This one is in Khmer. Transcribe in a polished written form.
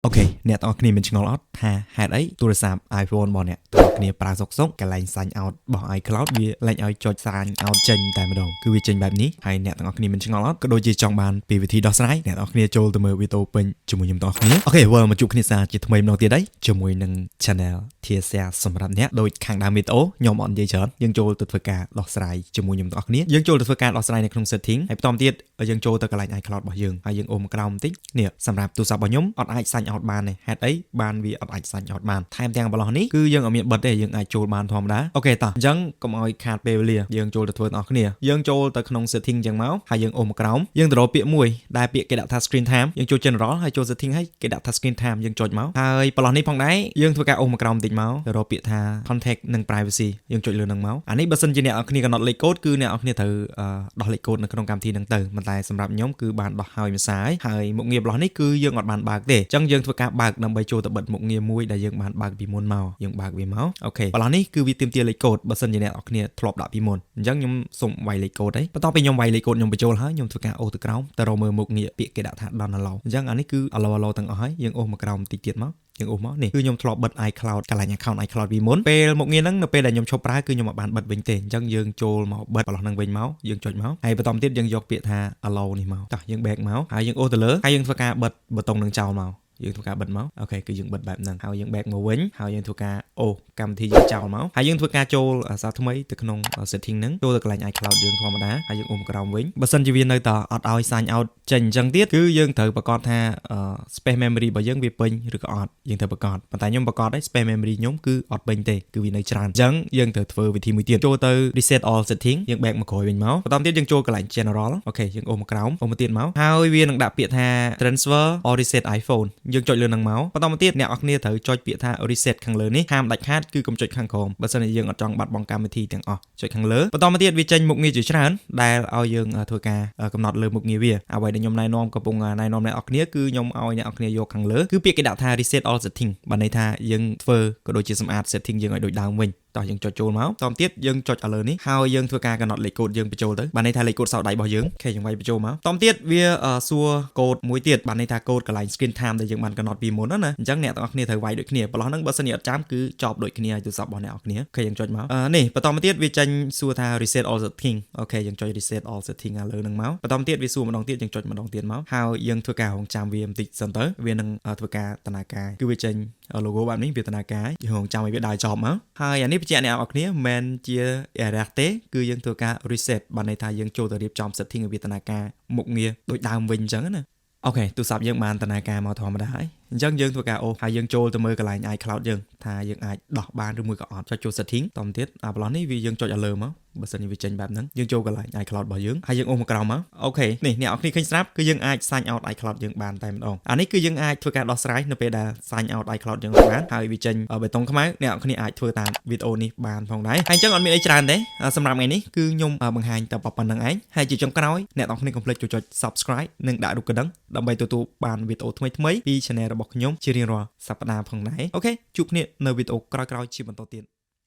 OK អ្នកទាំងអស់គ្នាមានឆ្ងល់អត់ថាហេតុអីទូរស័ព្ទ iPhone របស់អ្នកទាំងអស់គ្នាប្រើសុកសុកកន្លែង sign out របស់ iCloud វាលែងឲ្យចុច sign out ចេញតែម្ដងគឺវាចេញបែបនេះហើយអ្នកទាំងអស់គ្នាមានឆ្ងល់អត់ក៏ដូចជាចង់បានពីវិធីដោះស្រាយអ្នកទាំងអស់គ្នាចូលទៅមើលវីដេអូពេញជាមួយខ្ញុំទាំងអស់គ្នាOK វិលមកជួបគ្នាសាជាថ្មីម្ដងទៀតហើយជាមួយនឹង Channel ធាសាសម្រាប់អ្នកដូចខាងដើមវីដេអូខ្ញុំអត់និយាយច្រើនយើងចូលទៅធ្វើការដោះស្រាយជាមួយខ្ញុំទាំងអស់គ្នាយើងចូលទៅធ្វើការដោះស្រាយនៅក្នុង setting ហើយបន្តទៀតយើងចូលទៅកន្លែង iCloud របស់យើងហើយយើងអូសមកក្រោមបន្តិចនេះសម្រាប់ទូរស័ព្ទរបស់ខ្ញុំអត់អាច sign out បានទេហេតុអីបានវាអត់អាច sign out បានថែមទាំងប្រឡោះនេះគឺយើងអត់មានបិទទេយើងអាចចូលបានធម្មតាOK តោះអញ្ចឹងកុំឲ្យខាតពេលវេលាយើងចូលទៅធ្វើទាំងអស់គ្នាយើងចូលទៅក្នុង setting អញ្ចឹងមកហើយយើងអូសមកក្រោមយើងទៅរកពាក្យមួយដែលពាក្យគេដាក់ថា screen time យើងចូល general ហើយចូល setting ហើយគេដាក់ថា screen time យើងចុចមកហើយប្រឡោះនេះផងដែរយើងធ្វើការអូសមកក្រោមបន្តិចមកទៅរកពាក្យថា contact និង privacy យើងចុចលើនឹងមកអានេះបើសិនជាអ្នកនរគ្នាកំណត់លេខកូដគឺអ្នកនរគ្នាត្រូវដោះលេខកូដនៅក្នុងកម្មវិធីហ្នឹងទៅប៉ុន្តែសម្រាប់ខ្ញុំគឺបានដោះហើយមួយសាយហើយមុខងារប្រឡោះនេះគឺយើងអត់បានបើកទេអញ្ចឹងយើងធ្វើការបើកដើម្បីចូលទៅបិទមុខងារមួយដែលយើងបានបើកពីមុនមកយើងបើកវាមក OK ប្រឡោះនេះគឺវាទាមទារលេខកូដបើសិនជាអ្នកនរគ្នាធ្លាប់ដាក់ពីមុនអញ្ចឹងខ្ញុំសូមវាយលេខកូដឯងបន្ទាប់ពីខ្ញុំវាយលេខកូដខ្ញុំបញ្ចូលហើយខ្ញុំធ្វើការអូសទៅក្រោមទៅរកមើលមុខងារពាក្យគេដាក់ថា don't allow អញ្ចឹងអានេះគឺ allow allow ទាំងអស់ហើយយើងអូសមកក្រោមតិចទៀតមកយើងអូសមកនេះគឺខ្ញុំធ្លាប់បិទ iCloud កន្លែង account iCloud ពីមុនពេលមុខងារហ្នឹងនៅពេលដែលខ្ញុំឈប់ប្រើគឺខ្ញុំអត់បានបិទវិញទេអញ្ចឹងយើងចូលមកបិទប្រឡោះហ្នឹងវិញមកយើងចុចមកហើយបន្តទៀតយើងយកពាក្យថា allow នេះមកតោះយើង back មកហើយយើងអូសទៅលើហើយយើងធ្វើការបិទប៊ូតុងនឹងចោលមកយើងធ្វើការបិទមក OK គឺយើងបិទបែបហ្នឹងហើយយើង back មកវិញហើយយើងធ្វើការអូកម្មវិធីយើងចោលមកហើយយើងធ្វើការចូលសារថ្មីទៅក្នុង setting ហ្នឹងចូលទៅកន្លែង iCloud យើងធម្មតាហើយយើងអូសក្រោមវិញបើសិនជាវានៅតែអត់ឲ្យ sign out ចេញអញ្ចឹងទៀតគឺយើងត្រូវប្រកាសថា space memory របស់យើងវាពេញឬក៏អត់យើងត្រូវប្រកាសប៉ុន្តែខ្ញុំប្រកាសហើយ space memory ខ្ញុំគឺអត់ពេញទេគឺវានៅច្រើនអញ្ចឹងយើងត្រូវធ្វើវិធីមួយទៀតចូលទៅ reset all setting យើង back មកក្រោយវិញមកបន្តទៀតយើងចូលកន្លែង general OK យើងអូសមកក្រោមអូសមកទៀតមកហើយវានឹងដាក់ពាក្យថា transfer or reset iPhone យើងចុចលើនឹងមកបន្តមកទៀតអ្នកនរគ្នាត្រូវចុចពាក្យថា reset ខាងលើនេះហាមដាច់ខាតគឺកុំចុចខាងក្រោមបើសិនជាយើងអត់ចង់បាត់បង់កម្មវិធីទាំងអស់ចុចខាងលើបន្តមកទៀតវាចេញមុខងារជាច្រើនដែលឲ្យយើងធ្វើការកំណត់លើមុខងារវាអ្វីដែលខ្ញុំណែនាំកំពុងណែនាំអ្នកនរគ្នាគឺខ្ញុំឲ្យអ្នកនរគ្នាយកខាងលើគឺពាក្យគេដាក់ថា reset all setting បានន័យថាយើងធ្វើក៏ដូចជាសម្អាត setting យើងឲ្យដូចដើមវិញតោះយើងចុចចូលមកតោះទៀតយើងចុចឲ្យលើនេះហើយយើងធ្វើការកំណត់លេខកូដយើងបញ្ចូលទៅបានន័យថាលេខកូដសោដៃរបស់យើង OK យើងវាយបញ្ចូលមកតោះទៀតវាសួរកូដមួយទៀតបានន័យថាកូដកន្លែង screen time ដែលយើងបានកំណត់ពីមុនណាអញ្ចឹងអ្នកទាំងអស់គ្នាត្រូវវាយដូចគ្នាប្រឡោះហ្នឹងបើសិនជាអត់ចាំគឺចប់ដូចគ្នាឲ្យទូរស័ព្ទរបស់អ្នកនរគ្នាOK យើងចុចមកនេះបន្តមកទៀតវាចេញសួរថា reset all setting OK យើងចុច reset all setting ឲ្យលើហ្នឹងមកបន្តមកទៀតវាសួរម្ដងទៀតយើងចុចម្ដងទៀតមកហើយយើងធ្វើការរងចាំវាបន្តិចសិនទៅវានឹងធ្វើការដំណើរការគឺវាចេញ logo បែបនេះវាដំណើរការយើងរងចាំឲ្យវាដើរចប់មកហើយអានេះបញ្ជាក់អ្នកនរគ្នាមិនមែនជា error ទេគឺយើងធ្វើការ reset បានន័យថាយើងចូលទៅរៀបចំ setting ឲ្យវាដំណើរការមុខងារដូចដើមវិញអញ្ចឹងណាOK ទូរស័ព្ទយើងបានដំណើរការមកធម្មតាហើយអញ្ចឹងយើងធ្វើការអូសហើយយើងចូលទៅមើលកន្លែង iCloud យើងថាយើងអាចដោះបានឬមួយក៏អត់ចុចចូល setting តទៅទៀតអាប្លោះនេះវាយើងចុចឲ្យលើមកបើសិនជាវាចេញបែបហ្នឹងយើងចូលកន្លែង iCloud របស់យើងហើយយើងអូសមកក្រោមមក OK នេះអ្នកនរគ្នាឃើញស្រាប់គឺយើងអាច sign out iCloud យើងបានតែម្ដងអានេះគឺយើងអាចធ្វើការដោះស្រាយនៅពេលដែល sign out iCloud យើងបានហើយវាចេញបេតុងខ្មៅអ្នកនរគ្នាអាចធ្វើតាមវីដេអូនេះបានផងដែរហើយអញ្ចឹងអត់មានអីច្រើនទេសម្រាប់ថ្ងៃនេះគឺខ្ញុំបង្ហាញតែប៉ុណ្្នឹងឯងហើយជាចុងក្រោយអ្នកនរគ្នាកុំភ្លេចចូលចុច subscribe និងដាក់រូបកណ្ដឹងដើម្បីទទួលបានវីដេអូថ្មីៗពី channel របស់ខ្ញុំជារៀងរាល់សប្តាហ៍ផងដែរ OK ជួបគ្នានៅវីដេអូក្រោយៗជាបន្តទៀត។